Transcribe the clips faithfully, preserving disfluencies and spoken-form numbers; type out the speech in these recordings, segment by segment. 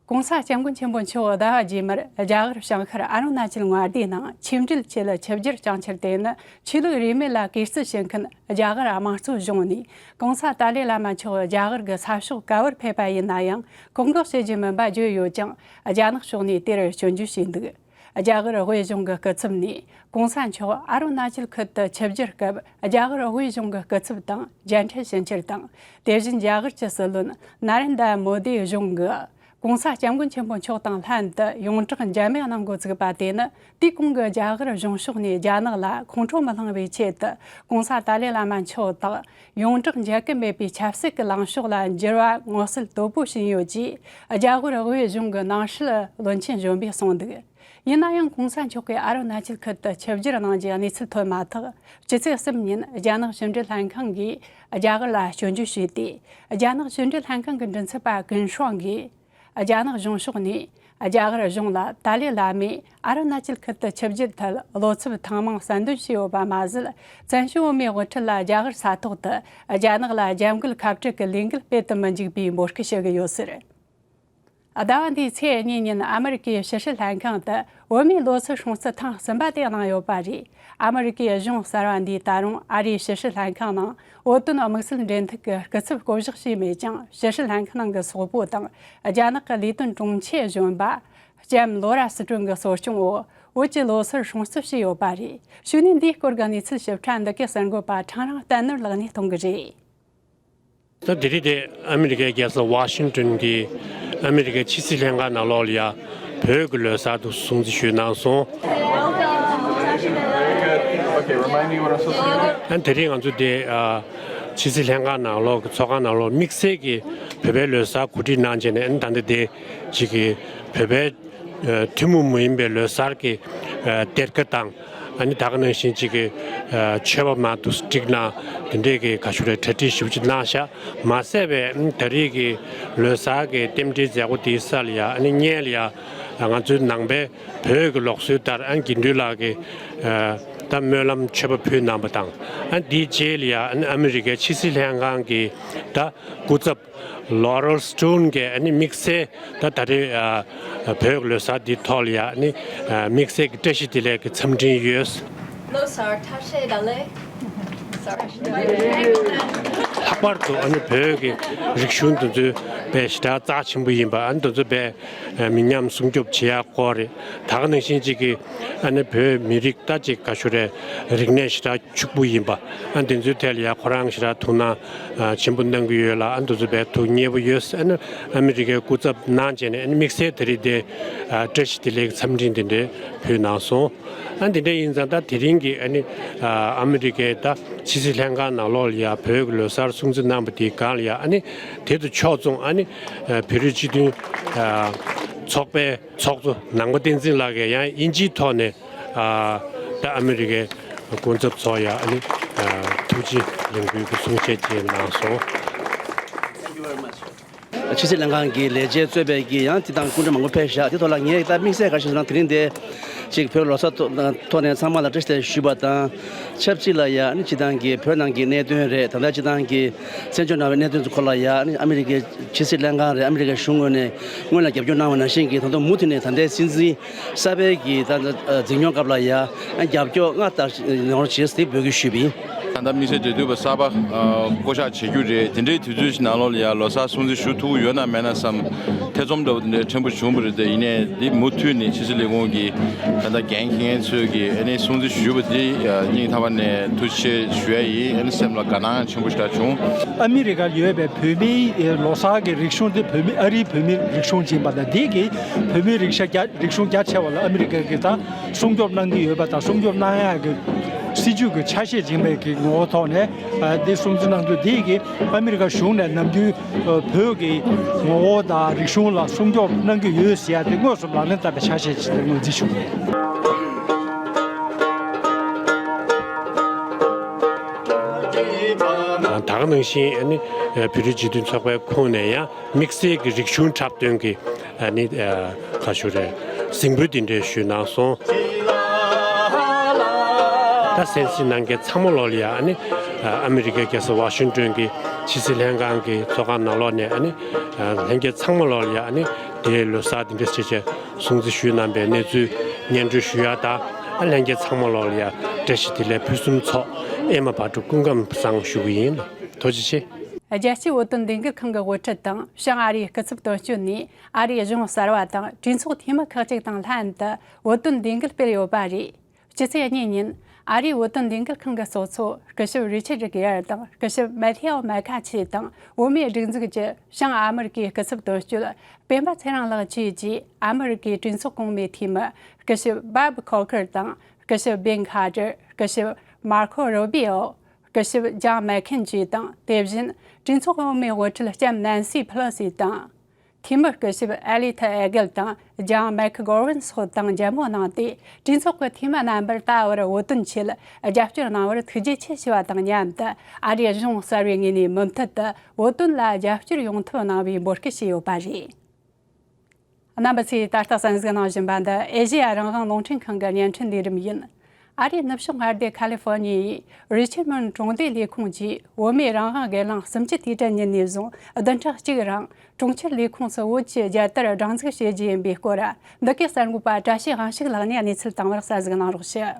༸གོང་ས་༸སྐྱབས་མགོན་ཆེན་པོ་མཆོག་ཟླ་བ་རྗེས་མར་རྒྱ་གར་བྱང་ཤར་ཨ་རུ་ན་ཅལ་མངའ་སྡེའི་ནང་ཆིག་འགྲིལ་ཆེད་ཆིབས་བསྒྱུར་བསྐྱངས་འཆར་དེ་ནི་ཆོས་ལུགས་རིས་མེད་ལ་གུས་བརྩི་བྱེད་མཁན་རྒྱ་གར་དམངས་གཙོ་གཞུང་ནས་༸གོང་ས་ཏཱ་ལའི་བླ་མ་མཆོག་རྒྱ་གར་གྱི་ས་ཕྱོགས་ག་བར་ཕེབས་པ་ཡིན་ན་ཡང་བཀག་འགོག་བྱེད་རྒྱུ་མིན་པ་བརྗོད་ཡོད་ཀྱང་། རྒྱ་ནག་ཕྱོགས་ནས་དེར་སྐྱོན་བརྗོད་བྱས་འདུག་རྒྱ་གར་དབུས་གཞུང་གི་སྐུ་ཚབ་ནས་༸གོང་ས་མཆོག་ཨ་རུ་ན་ཅལ་ཁུལ་དུ་ཆིབས་བསྒྱུར་སྐབས་རྒྱ་གར་དབུས་གཞུང་གི་སྐུ་ཚབ་དང་མཇལ་འཕྲད་ཞུ་འཆར་དང་། དེ་བཞིན་རྒྱ་གར་གྱི་སྲིད་བློན་ན་རེན་དྲ་མོ་དིའི་གཞུང་གི་༸གོང་ས་༸སྐྱབས་མགོན་ཆེན་པོ་མཆོག་དང་ལྷན་དུ་ཡོངས་གྲགས་མཇལ་འཕྲད་གནང་འགོ་ཚུགས་པ་དེ་ནི། དེའི་གོང་གི་རྒྱ་གར་གཞུང་ཕྱོགས་ནས་རྒྱ་ནག་ལ་ཁོང་ཁྲོ་མི་ལངས་པའི་ཆེད་དུ་༸གོང་ས་ཏཱ་ལའི་བླ་མ་མཆོག་དང་ཡོངས་གྲགས་མཇལ་གི་མེད་པའི་ཆབ་སྲིད་ཀྱི་ལངས་ཕྱོགས་ལ་འགྱུར་བ་མངོན་གསལ་དོད་པོ་ཕྱིན་ཡོད་ཅེས་རྒྱ་གར་དབུས་གཞུང་གི་ནང་སྲིད་བློན་ཆེན་གཞོན་པས་གསུངས་འདུག་ཡིན་ན་ཡང་༸གོང་ས་མཆོག་གིས་ཨ་རུ་ན་ཅལ་ཁུལ་དུ་ཆིབས་བསྒྱུར་གནང་རྒྱུའི་གནས་ཚུལ་ཐོན་མ་ཐག་སྤྱི་ཚེས་གསུམ་ཉིན་རྒྱ་ནག་ཕྱི་འབྲེལ་ལྷན་ཁང་གིས་རྒྱ་གར་ལ་སྐྱོན་བརྗོད་བྱས་ཏེ། རྒྱ་ནག་ཕྱི་འབྲེལ་ལྷན་ཁང་གི་མགྲིན་ཚབ་པ་ཀུན་ཧྲུའུ་གིས། རྒྱ་ནག་གཞུང་ཕྱོགས་ནས་རྒྱ་གར་གཞུང་ལ་ཏཱ་ལའི་བླ་མས་ཨ་རུ་ན་ཅལ་ཁུལ་དུ་ཆིབས་བསྒྱུར་ཐད་བློ་འཚབ་ཐེངས་མང་གསལ་འདོན་བྱས་ཡོད་པ་མ་ཟད། བཙན་བྱོལ་བོད་མིའི་དབུ་ཁྲིད་ལ་རྒྱ་གར་ས་ཐོག་ཏུ་རྒྱ་ནག་ལ་རྒྱབ་འགལ་ཁ་བྲལ་གྱི་ལས་འགུལ་སྤེལ་དུ་མི་འཇུག་པའི་འབོད་སྐུལ་ཞུ་གི་ཡོད་ཟེར། ཟླ་བ་འདིའི་ཚེས་གཉིས་ཉིན་ཨ་མི་རི་ཀའི་ཕྱི་སྲིད་ལྷན་ཁང་དུ་བོད་མིའི་ལོ་སར་སྲུང་བརྩི་ཐེངས་གསུམ་པ་དེ་གནང་ཡོད་པ་རེད། ཨ་མི་རི་ཀའི་གཞུང་གསར་བ་འདིས་ད་རུང་ཨ་རིའི་ཕྱི་སྲིད་ལྷན་ཁང་ནང་བོད་དོན་དམིགས་བསལ་འབྲེལ་མཐུད་ཀྱི་སྐུ་ཚབ་བསྐོ་གཞག་བྱས་མེད་ཀྱང་། ཕྱི་སྲིད་ལྷན་ཁང་ནང་གི་སོག་པོ་དང་རྒྱ་ནག་གི་ལས་དོན་དྲུང་ཆེ་གཞོན་པ་ལྕམ་ལོ་ར་སི་ཀྲོན་གྱི་གསོ་སྐྱོང་འོག་བོད་ཀྱི་ལོ་སར་སྲུང་བརྩི་བྱས་ཡོད་པ་རེད། ཞུ་ནས་འདིའི་སྐོར་གྱི་གནས་ཚུལ་ཞིབ་ཕྲ་འདི་གའི་གསར་འགོད་པ་ཁྲང་རིང་བསྟན་ནོར་ལགས་ནས་གཏོང་གི་རེད། ད་དེ་རིང་དེ་ཨ་མི་རི་ཀའི་རྒྱལ་ས་ཝ་ཤིང་ཏོན་གྱི་ཨ་མི་རི་ཀའི་ཕྱི་སྲིད་ལྷན་ཁང་ནང་ལོགས་ལ་ཡ་བོད་ཀྱི་ལོ་གསར་དུ་སྲུང་བརྩི་ཞུས་གནང་སོང་། ཨ་དེ་རིང་ང་ཚོ་དེ་ཨ་ཕྱི་སྲིད་ལྷན་ཁང་ནང་ལོགས་ཀྱི་ཚོགས་ཁང་ནང་ལོགས་དམིགས་བསལ་གྱི་བོད་པའི་ལོ་གསར་གོ་སྒྲིག་གནང་བྱས་ནས། ཨ་ནི་ད་ལྟ་དེ་གཅིག་གི་བོད་པའི་ཨ་ཐུན་མོང་མ་ཡིན་པའི་ལོ་གསར་གྱི་ཨ་གཏེར་ཁ་དང་། ཨ་ནི་ད་ག་ནང་བཞིན་གཅིག་གི་ཨ་མཆོད་པ་མར་དུ་བསྒྲིགས་གནང་། དེ་འདྲས་ཀྱི་ག་ཞུ་རེད། གྲ་སྒྲིག་ཞེ་པོ་ཅིག་གནང་ཤག་མ་ཟད་པའི་ཨ་ནི་ད་རེས་ཀྱི་ལོ་གསར་གྱི་རྟེན་འབྲེལ་མཛད་སྒོ་དེའི་ས་ལ་ཡ། ཨ་ནི་སྔོན་ལ་ཡ་ང་ཚོའི་ནང་པའི་བོད་ཀྱི་ལུགས་སྲོལ་ལྟར། ཨ་ནི་དགེ་འདུན་ལགས་ཀྱིས་ཨ་ད་སྨོན་ལམ་མཆོད་པ་ཕུལ་གནང་བ་དང་། ཨ་ནི་དེའི་རྗེས་ལ་ཡ་ཨ་ནི་ཨ་མི་རི་ཀའི་ཕྱི་སྲིད་ལྷན་ཁང་གི་ད་སྐུ་ཚབ་ལོ་རལ་སི་ཀྲོན་གྱིས་ཨ་ནི་དམིགས་བསལ་ད་ད་རེས་ཨ་བོད་ཀྱི་ལོ་གསར་འདིའི་ཐོག་ལ་ཡ་ཨ་ནི་ཨ་དམིགས་བསལ་གྱི་བཀྲ་ཤིས་བདེ་ལེགས་ཀྱི་འཚམས་འཕྲིན་ཡོད། ལོ་གསར་ཐབས་ཤེས་བདེ་ལེགས། ལྷག་པར་དུ་ཨ་ནི་བོད་ཀྱི་རིག་གཞུང་འདི་ཚོ་དཔེ་ཞེ་དྲག་རྩ་ཆེན་པོ་ཡིན་པ། ཨ་ནི་འདི་ཚོ་དཔེ་མི་ཉམས་སྲུང་སྐྱོབ་བྱེད་ཡག་སྐོར་རེད། ད་ག་ནང་བཞིན་གཅིག་གི་ཨ་ནི་བོད་མི་རིགས་ད་ཅིག་ག་ཞུ་རེད། རིག་གནས་ཞེ་དྲག་ཕྱུག་པོ་ཡིན་པ། ཨ་འདི་ཚོའི་ཐད་ལ་ཡ་ཁོ་རང་ཞེ་དྲག་ཐུགས་སྣང་ཨ་ཆེན་པོ་གནང་གི་ཡོད་ལ། ཨ་འདི་ཚོ་དཔེ་ཐུགས་མཉེས་པོ་ཡོད། ཨ་ནི་ཨ་མི་རི་ཀའི་སྐུ་ཚབ་གནང་བྱས་ནས། ཨ་ནི་དམིགས་བསལ་དེ་རིང་དེ་ཨ་བཀྲ་ཤིས་བདེ་ལེགས་འཚམས་འཕྲིན་དེ་འདྲ་ཕུལ་གནང་སོང་། ཨ་འདི་འདྲ་ཡིན་ཙང་ད་དེ་རིང་གི་ཨ་ནི་ཨ་ཨ་མི་རི་ཀའི་ད་ཕྱི་སྲིད་ལྷན་ཁང་ནང་ལོགས་ལ་ཡ་བོད་ཀྱི་ལོ་གསར་སྲུང་བརྩི་གནང་བ་དེའི་སྒང་ལ་ཡ། ཨ་ནི་དེ་དང་ཕྱོགས་མཚུངས་ཨ་ནི་ཨ་བོད་རིགས་སྤྱི་མཐུན་ཨ་ཚོགས་པའི་ཚོགས་གཙོ་ནང་པ་བསྟན་འཛིན་ལགས་ཀྱིས་ཡང་དབྱིན་ཇིའི་ཐོག་ནས་ཨ་ད་ཨ་མི་རི་ཀའི་སྐུ་ཚབ་ཚོ་ཡ་ཨ་ནི་ཨ་ཐུགས་རྗེ་ལེགས་འབུལ་གྱི་གསུང་བཤད་ཅིག་གནང་སོང་། ཕྱི་སྲིད་ལྷན་ཁང་གི་ལས་བྱེད་གཙོས་པའི་གི་ཡང་སྤྱི་བཏང་སྐུ་མགྲོན་མང་པོ་ཕེབས་ཤག་དེ་ཐོག་ལ་ངས་ད་དམིགས་བསལ་ག་རེ་ཞུ་ན། དེ་རིང་དེ་ཅིག་བོད་ལོ་གསར་ཐོག་ཐོག་ནས་ཚང་མ་ལ་བཀྲ་ཤིས་བདེ་ལེགས་ཞུས་པ་དང་ཆབས་ཅིག་ལ་ཡ། ཨ་ནི་སྤྱི་བཏང་གི་བོད་ནང་གི་གནད་དོན་རེད། ད་ལྟ་སྤྱི་བཏང་གི་བཙན་བྱོལ་ནང་བའི་གནད་དོན་ཚོ་སྐོར་ལ་ཡ། ཨ་ནི་ཨ་མི་རི་ཀའི་ཕྱི་སྲིད་ལྷན་ཁང་རེད། ཨ་མི་རི་ཀའི་གཞུང་ངོས་ནས་སྔོན་ལ་རྒྱབ་སྐྱོར་གནང་བ་ནང་བཞིན་གྱི་ད་དུང་མུ་མཐུད་ནས་ད་ལྟའི་སྲིད་འཛིན་གསར་པའི་གི་ད་ལྟ་འཛིན་སྐྱོང་སྐབས་ལ་ཡ་རྒྱབ་སྐྱོར་སྔར་ལྟར་ཡོང་རོགས་བྱེད་ཟེར་འབོད་སྐུལ་ཞུས་པ་ཡིན། ད་ལྟ་དམིགས་བསལ་འབྲེལ་མཐུད་པ་གསར་པ་ཨ་བསྐོ་གཞག་བྱེད་རྒྱུ་རེད། དེ་འདྲའི་དུས་ཚོད་ཞིག་ནང་ལོགས་ལ་ཡ་ལོ་གསར་སྲུང་བརྩི་ཞུ་ཐུབ་ཀྱི་ཡོད་ན་མེད་ན་བསམ། ཐེ་ཚོམ་འདྲ་བོ་དེ་འདྲའི་ཕྲན་བུ་བྱུང་བ་རེད་དེ། ཡིན་ནའི་འདི་མུ་མཐུད་ནས་ཕྱི་སྲིད་ལས་ཁུངས་ཀྱི་ད་ལྟ་འགན་འཁྱེར་མཁན་ཚོས་ཀྱིས་ཨ་ནི་སྲུང་བརྩི་ཞུས་པ་འདི་ཨ་སྙིང་ཐག་པ་ནས་ཐུགས་རྗེ་ཆེ་ཞུ་ཡ་ཡིན། ཨ་ནི་སེམས་ལ་དགའ་སྣང་ཆེན་པོ་ཞིག་བྱུང་། ཨ་མི་རི་ཀར་ཡོད་པའི་བོད་མིའི་ལོ་གསར་གྱི་རིག་གཞུང་དེ་བོད་མི་ཨ་རིའི་བོད་མིའི་རིག་གཞུང་ཡིན་པ་དང་། འདི་གི་བོད་མིའི་རིག་གཞུང་རྒྱ་རིག་གཞུང་རྒྱ་ཆེ་བ་ལ་ཨ་མི་རི་ཀ་གིས་ད་སྲུང་སྐྱོབ་གནང་གི་ཡོད་པ་དང་། སྲུང་སྐྱོབ་གནང་ཡག་གི་སྲིད་ཇུས་ཀྱི་ཆ་ཤས་ཡིན་པའི་གི་ངོ་བོ་ཐོག་ནས་ཨ་འདི་སྲུང་བརྩི་གནང་དུས། འདི་གི་ཨ་མི་རི་ཀ་གཞུང་ནས་ནམ་རྒྱུན་བོད་ཀྱི་ངོ་བོ་དང་རིག་གཞུང་ལ་སྲུང་སྐྱོབ་གནང་གི་ཡོད་ཟེར་ཡ་དེ་དངོས་སུ་ལག་ལེན་བསྟར་བའི་ཆ་ཤས་ཤིག་ངོས་འཛིན་ཞུ་གི་ཡོད། ད་ག་ནང་བཞིན་ཨ་ནི་བོད་རིགས་སྤྱི་མཐུན་ཚོགས་པའི་ཁོངས་ནས་ཡང་དམིགས་བསལ་གྱི་རིག་གཞུང་འཁྲབ་སྟོན་གྱི་ཨ་ནི་ཨ་ག་ཞུ་རེད། གཟིགས་འབུལ་འདི་འདྲ་ཞུས་གནང་སོང་། ད་གསན་གཟིགས་གནང་མཁན་ཚང་མ་ལོག་ལ་ཡ་ཨ་ནི་ཨ་ཨ་མི་རི་ཀའི་རྒྱལ་ས་ཝ་ཤིང་ཏོན་གྱི་ཕྱི་སྲིད་ལྷན་ཁང་གི་ཚོགས་ཁང་ནང་ལོགས་ནས་ཨ་ནི་ཨ་ལྷན་རྒྱས་ཚང་མ་ལོག་ལ་ཡ་ཨ་ནི་ དེ་ལོ་གསར་འདི་འདྲ་བྱས་བྱས་སྲུང་བརྩི་ཞུས་གནང་པའི་གནས་ཚུལ་སྙན་སྒྲོན་ཞུ་ཡ་དང་། ཨ་ལྷན་རྒྱས་ཚང་མ་ལོག་ལ་ཡ་བཀྲ་ཤིས་བདེ་ལེགས་ཕུན་སུམ་ཚོགས་ཨེ་མ་བག་གྲོ་སྐུ་ཁམས་བཟང་ཞུ་གི་ཡིན། ཐུགས་རྗེ་ཆེ། རྒྱལ་སྤྱིའི་བོད་དོན་ལས་འགུལ་ཁང་གི་དབུ་ཁྲིད་དང་བྱང་ཨ་རིའི་སྐུ་ཚབ་དོན་གཅོད་ནས་ཨ་རིའི་གཞུང་གསར་བ་དང་གྲོས་ཚོགས་འཐུས་མི་ཁག་ཅིག་དང་ལྷན་དུ་བོད་དོན་ལས་འགུལ་སྤེལ་ཡོད་པ་རེད། སྤྱི་ཚེས་གཉིས་ཉིན་ཨ་རིའི་བོད་དོན་ལས་འགུལ་ཁང་གི་ཚོགས་གཙོ་སྐུ་ཞབས་རི་ཆར་གེ་ཡར་དང་སྐུ་ཞབས་མེ་ཐེའོ་མེ་ཁ་ཆེ་དང་བོད་མིའི་སྒྲིག་འཛུགས་ཀྱི་བྱང་ཨ་མི་རི་ཀའི་སྐུ་ཚབ་དོན་གཅོད་སྤེན་པ་ཚེ་རིང་ལགས་བཅས་ཀྱིས་ཨ་མི་རི་ཀའི་གྲོས་ཚོགས་གོང་མའི་འཐུས་མི་སྐུ་ཞབས་བཱབ་ཁོ་ཁར་དང་སྐུ་ཞབས་བེན་ཁ་ཏར། སྐུ་ཞབས་མར་ཁོ་རུ་བི་ཨོ། སྐུ་ཞབས་ཇང་མེག་ཁིན་ཇི་དང་། དེ་བཞིན་གྲོས་ཚོགས་གོང་མའི་དབུ་ཁྲིད་ལྕམ་ནན་སི་ཕེ་ལོ་སི་དང་། འཐུས་མི་སྐུ་ཞབས་ཨེ་ལི་ཐ་ཨེ་གལ་དང་ཇང་མེག་གོ་ཝན་སོགས་དང་མཇལ་མོ་གནང་སྟེ། གྲོས་ཚོགས་ཀྱི་འཐུས་མི་རྣམ་པར་ད་བར་བོད་དོན་ཆེད་རྒྱབ་སྐྱོར་གནང་བར་ཐུགས་རྗེ་ཆེ་ཞུ་བ་དང་མཉམ་དུ། ཨ་རིའི་གཞུང་གསར་བའི་ངོས་ནས་མུ་མཐུད་དུ་བོད་དོན་ལ་རྒྱབ་སྐྱོར་ཡོང་ཐབས་གནང་བའི་འབོད་སྐུལ་བྱས་ཡོད་པ་རེད། རྣམ་པ་ཚོས་ད་ལྟ་གསན་གཟིགས་གནང་བཞིན་པ་འདི་ཨེ་ཤེ་ཡ་རང་དབང་རླུང་འཕྲིན་ཁང་གི་བརྙན་འཕྲིན་ལས་རིམ་ཡིན། ཨ་རིའི་ནུབ་ཕྱོགས་མངའ་སྡེ་ཁ་ལི་ཧྥོ་ནི་ཡའི་རི་ཆར་མོན་གྲོང་སྡེ་ལས་ཁུངས་ཀྱིས་བོད་མིའི་རང་དབང་སྒེར་ལངས་གསུམ་བཅུའི་དུས་དྲན་ཉིན་ནས་བཟུང་བདུན་ཕྲག་གཅིག་རིང་གྲོང་ཁྱེར་ལས་ཁུངས་སུ་བོད་ཀྱི་རྒྱལ་དར་སྒྲེང་འཛུགས་བྱེད་རྒྱུ་ཡིན་པའི་སྐོར། འདི་གའི་གསར་འགོད་པ་བཀྲ་ཤིས་དབང་ཕྱུག་ལགས་ནས་གནས་ཚུལ་བཏང་བར་གསན་གཟིགས་གནང་རོགས་ཞུ།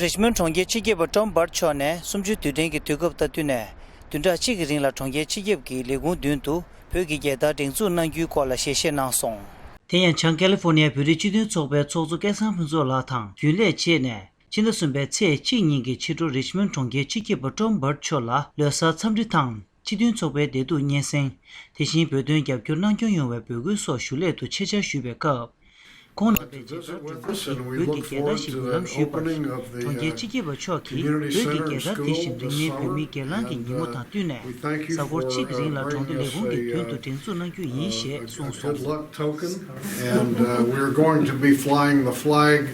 རིཆ་མོན་གྲོང་ཁྱེར་སྤྱི་ཁྱབ་པ་ཀྲོམ་སྦར་མཆོག་ནས་གསུམ་བཅུའི་དུས་དྲན་གྱི་དུས་སྐབས་དང་བསྟུན་ནས། བདུན་ཕྲག་གཅིག་གི་རིང་ལ་གྲོང་ཁྱེར་སྤྱི་ཁྱབ་ཀྱི་ལས་ཁུངས་མདུན་དུ་བོད་ཀྱི་རྒྱལ་དར་སྒྲེང་འཛུགས་གནང་རྒྱུའི་སྐོར་ལ་ཞལ་བཞེས་གནང་སོང་། དེ་ཡང་བྱང་ཀ་ལི་ཧྥོ་ནི་ཡའི་བོད་རིགས་སྤྱི་མཐུན་ཚོགས་པའི་ཚོགས་གཙོ་སྐལ་བཟང་ཕུན་ཚོགས་ལགས་དང་རྒྱུན་ལས་བཅས་ནས། ཕྱི་ཟླ་གསུམ་པའི་ཚེས་གཅིག་ཉིན་གྱི་ཕྱི་དྲོ་རིཆ་མོན་གྲོང་ཁྱེར་སྤྱི་ཁྱབ་པ་ཀྲོམ་སྦར་མཆོག་ལ་ལོ་གསར་འཚམས་འདྲི་དང་། སྤྱི་མཐུན་ཚོགས་པའི་བདེ་སྡུག་སྙན་སེང་། དེ་བཞིན་བོད་དོན་རྒྱབ་སྐྱོར་གནང་སྐྱོང་ཡོང་བའི་འབོད་སྐུལ་སོགས་ཞུ་སླད་དུ་ཆེད་བཅར་ཞུས་པའི་སྐབས། ཁོང་རྣམ་པས་མཇལ་དར་སྒྲེང་འཛུགས་ཀྱིས་བོད་ཀྱི་རྒྱལ་དར་ཞིག་འབུལ་ལམ་ཞུས་པར། གྲོང་ཁྱེར་སྤྱི་ཁྱབ་པ་མཆོག་གིས་བོད་ཀྱི་རྒྱལ་དར་དེ་བཞིན་རིང་མིན་བོད་མིའི་སྒེར་ལངས་ཀྱི་ཉིན་མོ་དང་བསྟུན་ནས། གཟའ་འཁོར་གཅིག་གི་རིང་ལ་གྲོང་སྡེ་ལས་ཁུངས་ཀྱི་མདུན་དུ་སྒྲེང་འཛུགས་གནང་རྒྱུ་ཡིན་ཞེས་གསུངས་སོང་། And uh, we're going to be flying the flag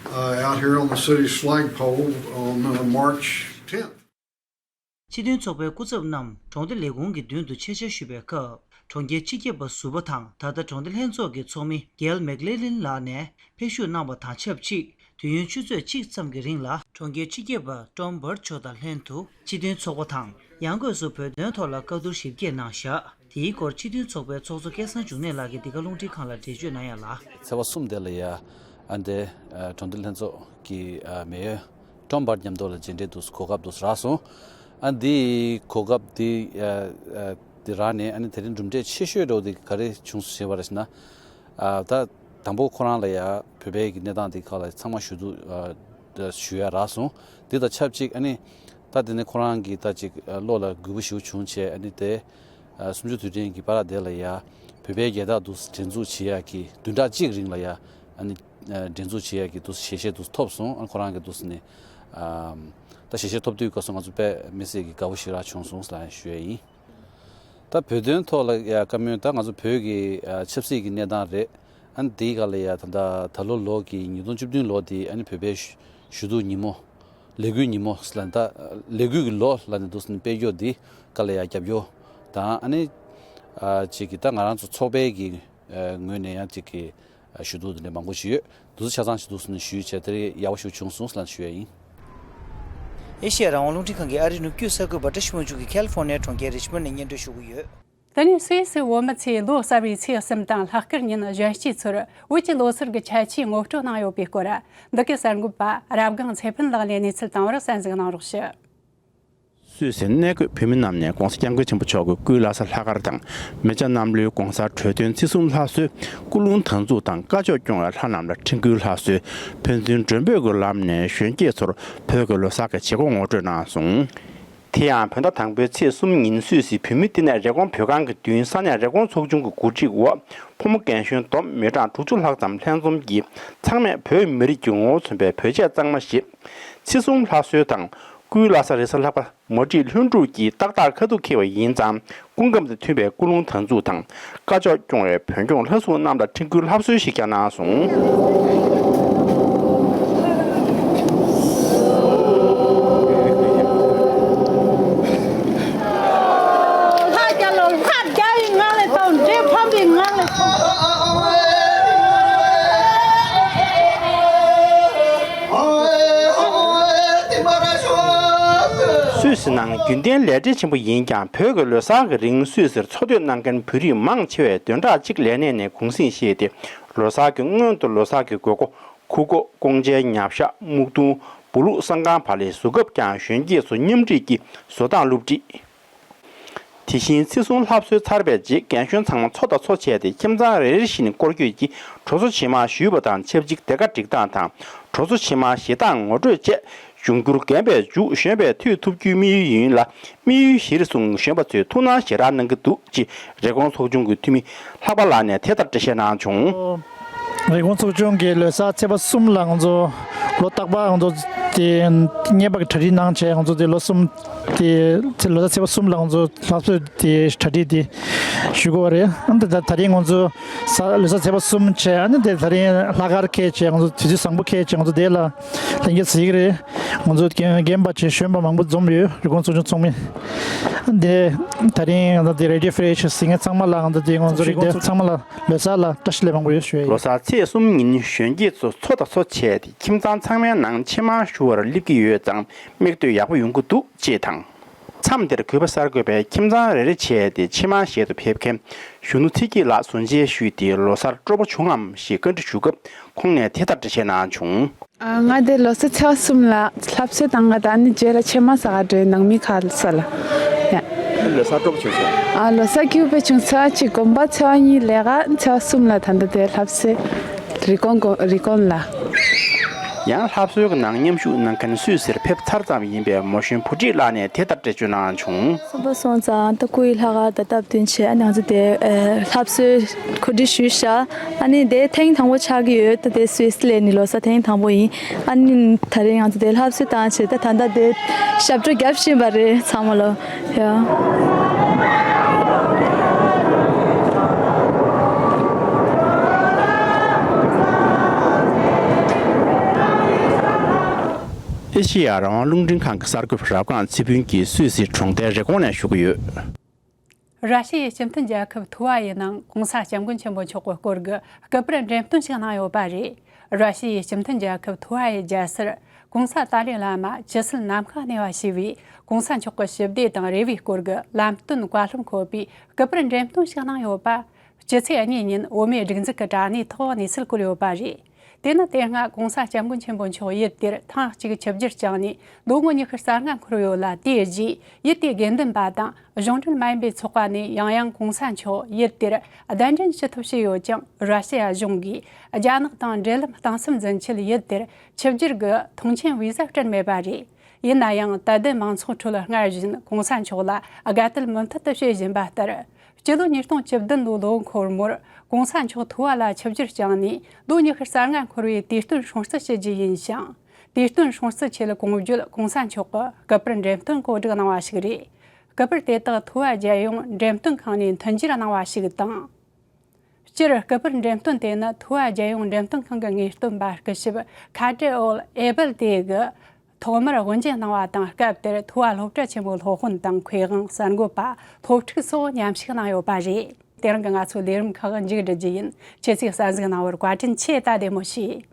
uh, out here on the city's flagpole on uh, March tenth. སྤྱི་མཐུན་ཚོགས་པའི་སྐུ་ཚབ་རྣམས་གྲོང་སྡེ་ལས་ཁུངས་ཀྱི་མདུན་དུ་ཆེད་བཅར་ཞུས་པའི་སྐབས། གྲོང་ཁྱེར་སྤྱི་ཁྱབ་པ་ཟུར་པ་དང་ད་ལྟ་གྲོང་སྡེ་ལྷན་ཚོགས་ཀྱི་ཚོགས་མི་གེལ་མེག་ལེ་ལིན་ལགས་ནས་ཕེབས་བཞུགས་གནང་བ་དང་ཆབས་ཅིག་དུས་ཡུན་ཆུ་ཚོད་གཅིག་ཙམ་གྱི་རིང་ལ་གྲོང་ཁྱེར་སྤྱི་ཁྱབ་པ་ཀྲོམ་སྦར་མཆོག་དང་ལྷན་དུ་སྤྱི་མཐུན་ཚོགས་པ་དང་ཡང་སྒོས་སུ་བོད་དོན་ཐོག་ལ་བཀའ་བསྡུར་ཞིབ་རྒྱས་གནང་བཞག་དེའི་སྐོར་སྤྱི་མཐུན་ཚོགས་པའི་ཚོགས་གཙོ་སྐལ་བཟང་འབྱུང་གནས་ལགས་ཀྱིས་འདི་ག་རླུང་འཕྲིན་ཁང་ལ་འགྲེལ་བརྗོད་གནང་ཡ་ལ། ཚེས་པ་གསུམ་དེ་ལ་ཡ་ཨ་འདི་གྲོང་སྡེ་ལྷན་ཚོགས་ཀྱི་མེ་ཡོད། ཀྲོམ་སྦར་མཉམ་དུ་ལ་མཇལ་འཕྲད་དུ་གོ་སྐབས་དུ་རག་སོང་། ཨ་འདི་གོ་སྐབས་འདི་ཨ་ཨ་འདི་རག་ནས་ཨ་ནི་དེ་རིང་གྲུབ་འབྲས་ཆེ་ཤོས་འགྲོ་འདི་ག་རེ་བྱུང་སོང་ཞེས་པ་རེད་ཟེར་ན། ཨ་ད་དང་པོ་ཁོ་རང་ལ་ཡ་བོད་པའི་གི་གནས་སྟངས་འདི་ཁག་ལ་ཚང་མ་ཞུ་གཏུག་ཨ་ཞུ་ཡ་རག་སོང་། འདི་དང་ཆབས་ཅིག་ཨ་ནི་ད་དེ་ནས་ཁོ་རང་གི་ད་ཅིག་བློ་ལ་འགུལ་པ་ཞིག་བྱུང་བྱས་ཨ་ནི་དེ་ཨ་གསུམ་བཅུ་དུས་དྲན་གྱི་པར་དེ་ལ་ཡ་བོད་པའི་རྒྱལ་དར་འདུག་སྒྲེང་འཛུགས་བྱེད་ཡ་གི་བདུན་ཕྲག་གཅིག་རིང་ལ་ཡ་ཨ་ནི། སྒྲེང་འཛུགས་བྱེད་ཡ་གི་འདུག་ཞལ་བཞེས་འདུག་ཐོབ་སོང་། ཨ་ཁོ་རང་གི་འདུག་ནས་ཨམ་ད་ཞལ་བཞེས་ཐོབ་དུས་སྐབས་སུ་ང་ཚོ་དཔེ་མི་སྲིད་ཀྱི་དགའ་བོ་ཞིག་རག་བྱུང་སོང་ཟེར་ལ་ཞུ་ཡ་ཡིན། ད་བོད་དོན་ཐོག་ལ་ཡ་བཀའ་མོལ་ད་ང་ཚོ་བོད་ཀྱི་ཨ་ཆབ་སྲིད་ཀྱི་གནས་སྟངས་རེད། ཨ་ནི་དེའི་སྒང་ལ་ཡ་ད་ད་ད་ལོ་ལོ་གི་ཉིས་སྟོང་བཅུ་བདུན་ལོ་དེ་ཨ་ནི་བོད་པའི་ཞུ་གཏུག་ཉིན་མོ་ལས་འགུལ་ཉིན་མོ་ཟེར་ལ་ད་ལས་འགུལ་གྱི་ལོ་ལ་ནི་འདུག་ནས་དཔེ་སྐྱོ་འདི་སྒང་ལ་ཡ་རྒྱབ་སྐྱོར་དང་ཨ་ནི་ཨ་ཅིག་གི་ད་ང་རང་ཚོ་ཚོགས་པའི་གི་ངོས་ནས་ཡང་ཅིག་གི་ཞུ་གཏུག་འདི་འདྲ་མང་པོ་ཞིག་ཡོད། འདུག་ཆ་ཚང་ཞིག་འདུག་ནས་ཞུས་བྱས་དེ་ཡག་པོ་ཞིག་བྱུང་སོང་ཟེར་ལ་ཞུ་ཡ་ཡིན། ཨེ་ཤེ་ཡ་རང་དབང་རླུང་འཕྲིན་ཁང་གི་ཨ་རིའི་ནུབ་རྒྱུད་གསར་འགོད་པ་བཀྲ་ཤིས་དབང་ཕྱུག་གིས་ཁ་ལི་ཧྥོ་ནི་ཡའི་གྲོང་ཁྱེར་རིཆ་མོན་ནས་སྙན་སྒྲོན་ཞུ་གི་ཡོད། དེ་ནས་སུད་སི་བོད་མི་ཚོས་ལོ་གསར་བའི་ཚེས་གསུམ་དང་ལྷག་དཀར་ཉིན་གཞོན་སྐྱེས་ཚོར་བོད་ཀྱི་ལོ་སར་གྱི་ཁྱད་ཆོས་ངོ་སྤྲོད་གནང་ཡོད་པའི་སྐོར། འདི་གའི་གསར་འགོད་པ་རབ་སྒང་ཚེ་ཕུན་ལགས་ནས་གནས་ཚུལ་བཏང་བར་གསན་གཟིགས་གནང་རོགས་ཞུ། སུད་སིར་གནས་འཁོད་བོད་མི་རྣམས་ནས་༸གོང་ས་༸སྐྱབས་མགོན་ཆེན་པོ་མཆོག་གི་སྐུའི་བླ་གཟའ་ལྷག་དཀར་དང་མེ་བྱ་གནམ་ལོའི་༸གོང་ས་གྲོས་སྟོན་ཚེས་གསུམ་ལྷ་གསོལ། སྐུ་རླུང་དར་འཛུགས་དང་བཀའ་ཆོས་སྐྱོང་བའི་ལྷ་རྣམས་ལ་ཁྲི་འགུལ་ལྷ་གསོལ། ཕན་ཚུན་མགྲོན་འབོད་ཀྱི་ལམ་ནས་གཞོན་སྐྱེས་ཚོར་བོད་ཀྱི་ལོ་གསར་གྱི་བྱེད་སྒོ་ངོ་སྤྲོད་གནང་སོང་། དེ་ཡང་བོད་ཟླ་དང་པོའི་ཚེས་གསུམ་ཉིན་སུད་སི་བོད་མིའི་བསྟི་གནས་རེབ་གོང་བོད་ཁང་གི་མདུན་ས་གནས་རེབ་གོང་ཚོགས་ཆུང་གི་གོ་སྒྲིག་འོག་ཕོ་མོ་རྒན་གཞོན་བསྡོམས་མི་གྲངས་དྲུག་ཅུ་ལྷག་ཙམ་ལྷན་འཛོམས་ཀྱིས་ཚང་མས་བོད་མི་རིགས་ཀྱི་ངོ་བོ་མཚོན་པའི་བོད་ཆས་གཙང་མ་བཞེས། ཚེས་གསུམ་ལྷ་གསོལ་དང་། སྐུའི་བླ་གཟའ་རེས་གཟའ་ལྷག་པ་མ་བསྒྲིགས་ལྷུན་གྲུབ་ཀྱིས་ཏག་ཏག་ཁ་ཐུག་འཁེལ་བ་ཡིན་ཙང་། སྐུ་ཁམས་དང་མཐུན་པའི་སྐུ་རླུང་དར་འཛུགས་དང་། བཀའ་ཆོས་སྐྱོང་བའི་བོད་སྐྱོང་ལྷ་གཟུགས་རྣམས་ལ་ཁྲི་འགུལ་ལྷ་གསོལ་ཞིག་བརྒྱབ་གནང་སོང་། ལྷ་རྒྱལ་ལོ། ལྷ་རྒྱལ་བའི་ངང་ལས་དང་འདྲེ་ཕམ་པའི་ངང་ལས་དང་། སུད་ སུད་སི་ནང་རྒྱུན་ལྡན་ལས་བྲེལ་ཆེན་པོ་ཡིན་ཀྱང་། བོད་ཀྱི་ལོ་གསར་གྱི་རིང་སུད་སིར་འཚོ་སྡོད་གནང་མཁན་བོད་རིགས་མང་ཆེ་བས་བདུན་ཕྲག་གཅིག་ལས་གནས་ནས་གུང་གསེང་བཞེས་ཏེ། ལོ་གསར་གྱི་སྔོན་དུ་ལོ་གསར་གྱི་དགོས་མཁོ། ཁུར་ཁོག་ཀོང་ཇའི་ཉ་བཤའ། སྨུག་ཐུང་། སྦོ་ལུག་བསང་ཁང་བག་ལེབ་བཟོ་སྐབས་ཀྱང་གཞོན་སྐྱེས་ཚོ་མཉམ་འཁྲིད་ཀྱིས་བཟོ་སྟངས་སློབ་ཁྲིད། དེ་བཞིན་ཚེས་གསུམ་ལྷ་གསོལ་ཚར་བའི་རྗེས་རྒན་གཞོན་ཚང་མ་ཚོ་དང་ཚོ་བྱས་ཏེ། ཁྱིམ་ཚང་རེ་རེ་བཞིན་སྐོར་སྐྱོད་ཀྱིས་གྲོ་ཚོ་ཕྱེ་མར་གཞུས་པ་དང་ཆབས་ཅིག་སྡེར་ཁ་སྒྲིག་སྟངས་དང་། གྲོ་ཚོ་ཕྱེ་མར་བཞེས་སྟངས་ངོ་སྤྲོད་བཅས། འབྱུང་འགྱུར་རྒན་པའི་མཇུག་གཞོན་པས་མཐུད་ཐུབ་རྒྱུའི་དམིགས་ཡུལ་ཡིན་ལ། དམིགས་ཡུལ་གཞིར་བཟུང་གཞོན་པ་ཚོས་ཐུགས་སྣང་ཞེ་དྲག་གནང་གི་འདུག་ཅེས་རི་ཀོན་ཚོགས་ཆུང་གི་འཐུས་མི་ལྷག་པ་ལགས་ནས་དེ་ལྟར་འགྲེལ་བཤད་གནང་བྱུང་། རི་ཀོན་ཚོགས་ཆུང་གིས་ལོ་གསར་ཚེས་པ་གསུམ་ལ་ང་ཚོ་ལོ་རྟག་པར་ང་ཚོ་དེ་བརྙན་པར་གྱི་གྲ་སྒྲིག་གནང་བྱས། ང་ཚོ་དེ་ལོ་གསུམ་དེ་ཚེ་ལོ་གསར་ཚེས་པ་གསུམ་ལ་ང་ཚོ་ལྷ་གསོལ་དེ་གྲ་སྒྲིག་དེ་ཞུ་དགོས་པ་རེད། ཨ་ནི་ད་ད་རིང་ང་ཚོ་ས་ལོ་གསར་ཚེས་པ་གསུམ་བྱས། ཨ་ནི་དེ་ད་རིང་ལྷག་དཀར་འཁེལ་བྱས། ང་ཚོ་དུས་ཚོད་བཟང་པོ་འཁེལ་བྱས། ང་ཚོ་དེ་ལ་ལྷན་རྒྱས་གཟིགས་ཀྱི་རེད། ང་ཚོ་རྒན་རྒན་པ་བྱས་གཞོན་པ་མང་པོ་འཛོམས་ཡོད། རི་ཀོན་ཚོགས་ཆུང་ཚང་མ། དེ་ད་རིང་ང་ཚོ་དེ་རེ་ཌི་ཡོ་ཧྥི་རི་ཨེ་ཤི་ཡ་གཟིགས་མཁན་ཚང་མ་ལ། ང་ཚོ་དེ་ང་ཚོ་རིག་སྡེ་ཚང་མ་ལ་ལོ་གསར་ལ་བཀྲ་ཤིས་བདེ་ལེགས་མང་པོ་ཡོད་ཞུ་ཡ་ཡིན། ལོ་གསར་ཚེས་གསུམ་ཉིན་གཞོན་སྐྱེས་ཚོ་ཚོ་དང་ཚོ་བྱས་ཏེ། ཁྱིམ་ཚང་ཚང་མའི་ནང་ཕྱེ་མར་བཞུ་བར་སླེབས་ཀྱི་ཡོད་ཙང་། མིག་ལྟོས་ཡག་པོ་ཡོང་གི་འདུག་ཅེས་དང་། མཚམས་དེར་གུས་པ་གསར་འགོད་པས་ཁྱིམ་ཚང་རེ་རེ་བྱས་ཏེ་ཕྱེ་མར་བཞེས་སུ་ཕེབས་མཁན་གཞོན་ནུ་ཚེ་སྐྱིད་ལགས་སུ་མཇལ་ཞུས་ཏེ། ལོ་གསར་སྤྲོ་པོ་བྱུང་ངམ་ཞེས་བཀའ་འདྲི་ཞུ་སྐབས། ཁོང་ནས་དེ་ལྟར་འགྲེལ་བཤད་གནང་བྱུང་། ཨ། ང་དེ་ལོ་གསར་ཚེས་པ་གསུམ་ལ་ལྷ་གསོལ་བཏང་ག་དང་། ཨ་ནི་རྗེས་ལ་ཕྱེ་མར་ཟ་ག་འགྲོ་ཡི། ནང་མི་ཁ་ལ་ས་ལ། ཡ། ལོ་གསར་སྤྲོ་པོ་བྱུང་སོང་། ཨ། ལོ་གསར་སྐྱིད་པོ་བྱུང་སོང་། ཅིག་དགོན་པ་ཚེས་པ་གཉིས་ལས་ཀ་ཚེས་པ་གསུམ་ལ་ད་ལྟ་དེ་ལྷ་གསོལ་རི་ཀོན་གོ་རི་ཀོན་ལ། ཡང་ལྷ་གསོལ་གྱི་ནང་མཉམ་ཞུགས་གནང་མཁན་སུད་སིར་ཕེབས་ཚར་ཙམ་ཡིན་པའི་མོ་གཞོན་བུ་ཁྲིད་ལགས་ནས་དེ་ལྟར་འགྲེལ་བརྗོད་གནང་བྱུང་། གསུམ་པ་སོང་ཙང་ད་སྐུ་ཡི་ལྷག་དཀར་ད་སྟབས་བསྟུན་བྱས། ཨ་ནི་ང་ཚོ་དེ་ལྷ་གསོལ་གོ་སྒྲིག་ཞུས་ཤག་ཨ་ནི་དེ་ཐེངས་དང་པོ་ཆགས་ཀྱི་ཡོད། ད་དེ་སུད་སི་ལ་ནི་ལོ་གསར་ཐེངས་དང་པོ་ཡིན། ཨ་ནི་ད་རེས་ང་ཚོ་དེ་ལྷ་གསོལ་བཏང་བྱས། ད་ད་ལྟ་དེ་ཞབས་བྲོ་རྒྱབ་བཞིན་པ་རེད་ཚང་མ་ལོ། ཡ། ཨེ་ཤེ་ཡ་རང་དབང་རླུང་འཕྲིན་ཁང་གི་གསར་འགོད་པ་རབ་སྒང་ཚེ་ཕུན་གྱིས་སུད་སི་གྲོང་རྡལ་རི་ཀོན་ནས་ཞུ་གི་ཡོད། ར་ཤི་ཡའི་སྤྱི་མཐུན་རྒྱལ་ཁབ་ཐུ་ཝ་ཡི་ནང་༸གོང་ས་༸སྐྱབས་མགོན་ཆེན་པོ་མཆོག་གི་སྐོར་གྱི་སྐུ་པར་འགྲེམས་སྟོན་ཞིག་གནང་ཡོད་པ་རེད། ར་ཤི་ཡའི་སྤྱི་མཐུན་རྒྱལ་ཁབ་ཐུ་ཝ་ཡི་རྒྱལ་སར་༸གོང་ས་ཏཱ་ལའི་བླ་མ་ཇི་སྲིད་ནམ་མཁའ་གནས་པ་ཞེས་པའི་༸གོང་ས་མཆོག་གི་ཞི་བདེ་དང་རེ་བའི་སྐོར་གྱི་ལམ་སྟོན་བཀའ་སློབ་འཁོད་པའི་སྐུ་པར་འགྲེམས་སྟོན་ཞིག་གནང་ཡོད་པ། སྤྱི་ཚེས་གཉིས་ཉིན་བོད་མིའི་སྒྲིག་འཛུགས་ཀྱི་དྲ་གནས་ཐོག་གནས་ཚུལ་བཀོད་ཡོད་པ་རེད། དེ་ནི་དེ་སྔ་༸གོང་ས་༸སྐྱབས་མགོན་ཆེན་པོ་མཆོག་ཡུལ་དེར་ཐེངས་གཅིག་ཆིབས་བསྒྱུར་བསྐྱངས་ནས་ལོ་ངོ་ཉི་ཤུ་རྩ་ལྔ་འཁོར་ཡོད་ལ། དེའི་རྗེས་ཡུལ་དེའི་དགེ་འདུན་པ་དང་གཞུང་འབྲེལ་མ་ཡིན་པའི་ཚོགས་པ་ནས་ཡང་ཡང་༸གོང་ས་མཆོག་ཡུལ་དེར་གདན་འདྲེན་ཞུ་ཐབས་བྱས་ཡོད་ཀྱང་། ར་ཤི་ཡ་གཞུང་གིས་རྒྱ་ནག་དང་འབྲེལ་ལམ་གཏིང་ཟབ་འཛིན་ཆེད་ཡུལ་དེར་ཆིབས་བསྒྱུར་གྱི་ཐོངས་མཆན་བི་ཟ་སྤྲད་མེད་པ་རེད། ཡིན་ན་ཡང་དད་ལྡན་མང་ཚོགས་ཁྲོད་སྔར་བཞིན་༸གོང་ས་མཆོག་ལ་དགའ་དད་མུ་མཐུད་དུ་བྱེད་བཞིན་པ་ལྟར། སྤྱི་ལོ་ཉིས་སྟོང་བཅུ་བདུན་ལོའི་ལོ་འཁོར་མོར་༸གོང་ས་མཆོག་ཐུ་ཝ་ལ་ཆིབས་བསྒྱུར་བསྐྱངས་ནས་ལོ་ཉི་ཤུ་རྩ་ལྔ་འཁོར་བའི་དུས་སྟོན་སྲུང་བརྩི་བྱེད་རྒྱུ་ཡིན་ཞིང་། དུས་སྟོན་སྲུང་བརྩི་ཆེད་གོང་བརྗོད་༸གོང་ས་མཆོག་གི་སྐུ་པར་འགྲེམས་སྟོན་གོ་སྒྲིག་གནང་བ་ཞིག་རེད། སྐུ་པར་དེ་དག་ཐུ་ཝ་རྒྱལ་ཡོངས་འགྲེམས་སྟོན་ཁང་ནས་མཐུན་སྦྱོར་གནང་བ་ཞིག་དང་། སྤྱིར་སྐུ་པར་འགྲེམས་སྟོན་དེ་ནི་ཐུ་ཝ་རྒྱལ་ཡོངས་འགྲེམས་སྟོན་ཁང་གི་དངོས་སྟོན་པ་སྐུ་ཞབས་ཁ་ཏྲེ་ཨོལ་ཨེ་བལ་ཏེ་གིས་ཐོག་མར་དབུ་འབྱེད་གནང་བ་དང་། སྐབས་དེར་ཐུ་ཝ་སློབ་གྲྭ་ཆེན་མོའི་སློབ་དཔོན་དང་མཁས་དབང་གསར་འགོད་པ་སློབ་ཕྲུག་སོགས་མཉམ་ཞུགས་གནང་ཡོད་པ་རེད། དེ་རིང་གི་ང་ཚོའི་ལས་རིམ་ཁག་མཇུག་བསྒྲིལ་རྒྱུ་ཡིན། ཁྱེད་ཚོས་གསན་གཟིགས་གནང་བར་བཀའ་དྲིན་ཆེ། ད་བདེ་མོ་བྱོས།